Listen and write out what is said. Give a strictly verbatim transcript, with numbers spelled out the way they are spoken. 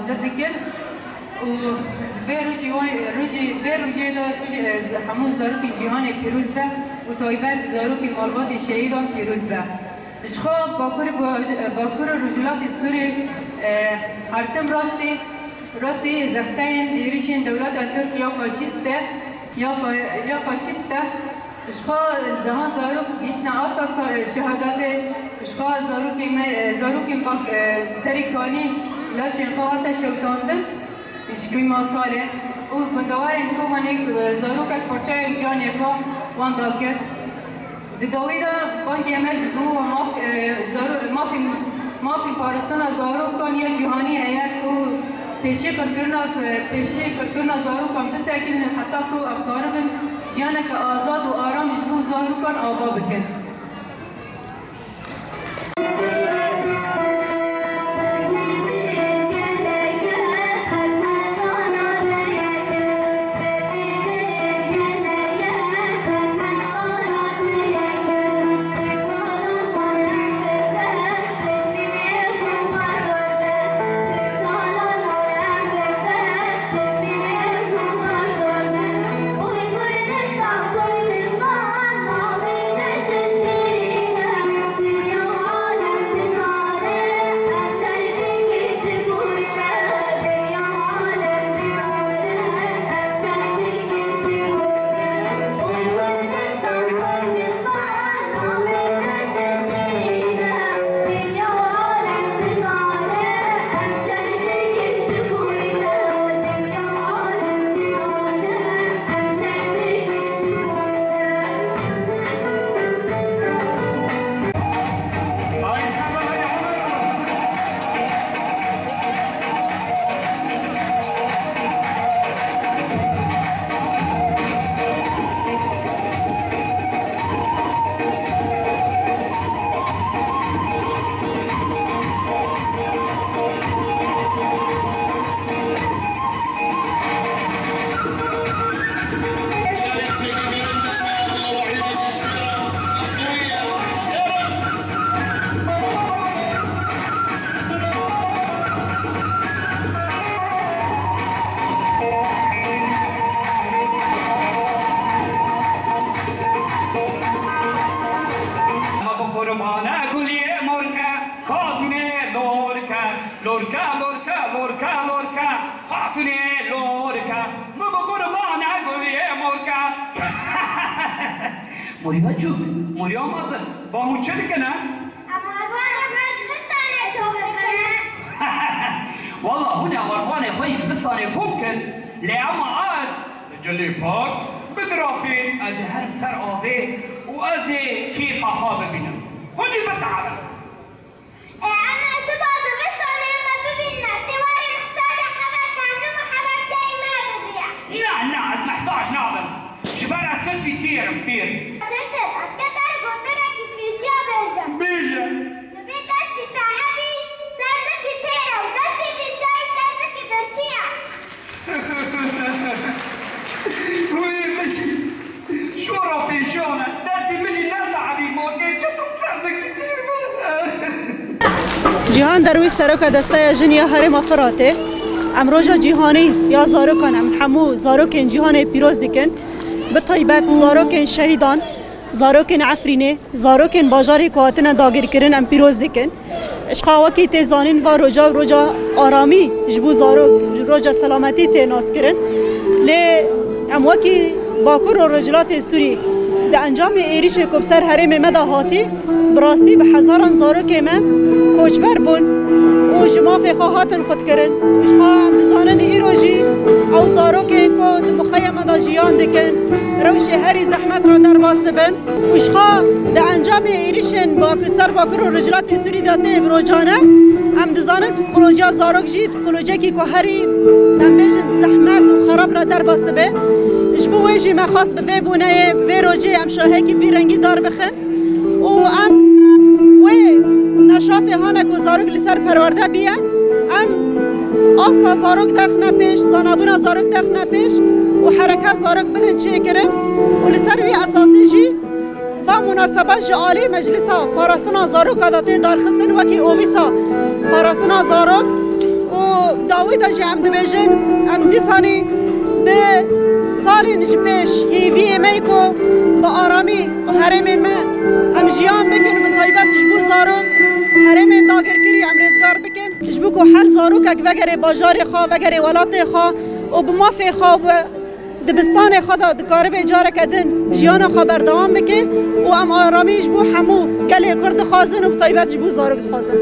Dikin û vê rojî, rojî, vê rojê de rojê, e, hemû zarokên cîhanê pîroz be û taybet zarokên malbatê şehîdan pîroz be. Ji xwe Bakur, Bakur û Rojhilatê Sûrê, e, her tim rastî, rastî zexteyên êrişên dewleta Tirk ya faşîst e, ya fa-, ya faşîst e. Ji xwe dehan zarok gihîştine asta sa-, şehadatê. Ji xwe zarokên me, zarokên bak, e, serê kanî laşên xwe hate şewitandin ji kîmasalê û gundewarên Kobanê, e, zarokek parçeyek canê xwe wan dakir. Di dawî de bangê me ji bo maf, e, zaro-, mafê, mafê parastina zarokan ya cîhanî heye ku pêşî qirkirina z-, pêşî qirkirina zarokan bisekinin heta ku em karibin jiyaneke azad û aram ji bo zarokan ava bikin. Me bi qurbana guliyê morke, xatûnê lorke, lorke, lorke, lorke, lorke, xatûnê lorke, me bi qurbana guliyê morke. Moriya çûk, Moriya mezin, ba hûn çi dikin, he? Em arwanê xwe zivistanê top dikin, he? Walla hûn ê arwanê xwe yî zivistanê kom kin, lê ema ez Cilê pak, bi dirafê ez ê herim ser avê û ez ê kêfa xwe bibînim. Hûn jî bitehabin. Ê, em ê siba zivistanê me bibînine, tê warê mihtacê hebek gazim û hebek çayê me bibiye. Na, na, ez mihtac nabim. Ji ber ez sifî têr im, têr. Çêtir, ez ke te re gotinekî pêşiya bêjim. Bêje. Dibê destê te hebî ser zikê têr e û destê bîsayî ser zikê birçî ye. Wê min jî şora pêşiyan e. Destê min jî ne te'bî makê çi tu ser zikî tîr be. Cîhan Derwîş, seroka Desteya Jin ya Herêma Firatê, em roja cîhanî ya zarokan, em hemû zarokên cîhanê pîroz dikin. Bi taybet zarokên şehîdan, zarokên Efrînê, zarokên bajarê ku hatine dagirkirin em pîroz dikin. Ji xwe wekî tê zanîn va roja, roja aramî ji bo zarok, ji roja selametî tê naskirin. Lê em wekî Bakur û Rojhilatê Sûrî di encamê êrîşê ku bi ser herêmê me de hatî, bi rastî bi hezaran zarokê me koçber bûn û ji mafê xwe hatin qutkirin. Û ji xwe em dizanin îro jî ew zarokên ku di muxeya me de jiyan dikin, rewşê herî zehmet re derbas dibin. Û ji xwe di encamê êrîşên Bakur, ser Bakur û Rojhilatê Sûrî de tê bi rojane, em dizanin psîkolojiya zarok jî psîkolojiyekî ku herî, em bêjin, zehmet û xerab re derbas dibe. Ji bo wê jî me xwest bi vê boneyê, bi vê rojê em şahekî vî rengî dar bixin. Û em wê neşatê hane ku zarok li ser perwerde biye, em asta zarok derxine pêş, zanabûna zarok derxine pêş û hereket zarok bidin çêkirin û li ser vî esasî jî va munasebet ji alî Meclisa Parastina Zaroka de tê darxistin wekî Ovîsa Parastina Zarok Û dawî de jî em dibêjin, em dîsanî bi salên ji pêş hêviyê me yê ku bi aramî û herêmên me em jiyan bikin, bi taybet ji bo zarok herêmên dagirkirî em rêzgar bikin. Ji bo ku her zarokek vegerê bajarê xwe, vegerê welatê xwe û bi mafê xwe û bi dibistanê xwe de dikaribe careke din jiyana xwe berdewam bike û em aramî ji bo hemû gelê Kurd dixwazin û bi taybet ji bo zarok dixwazin.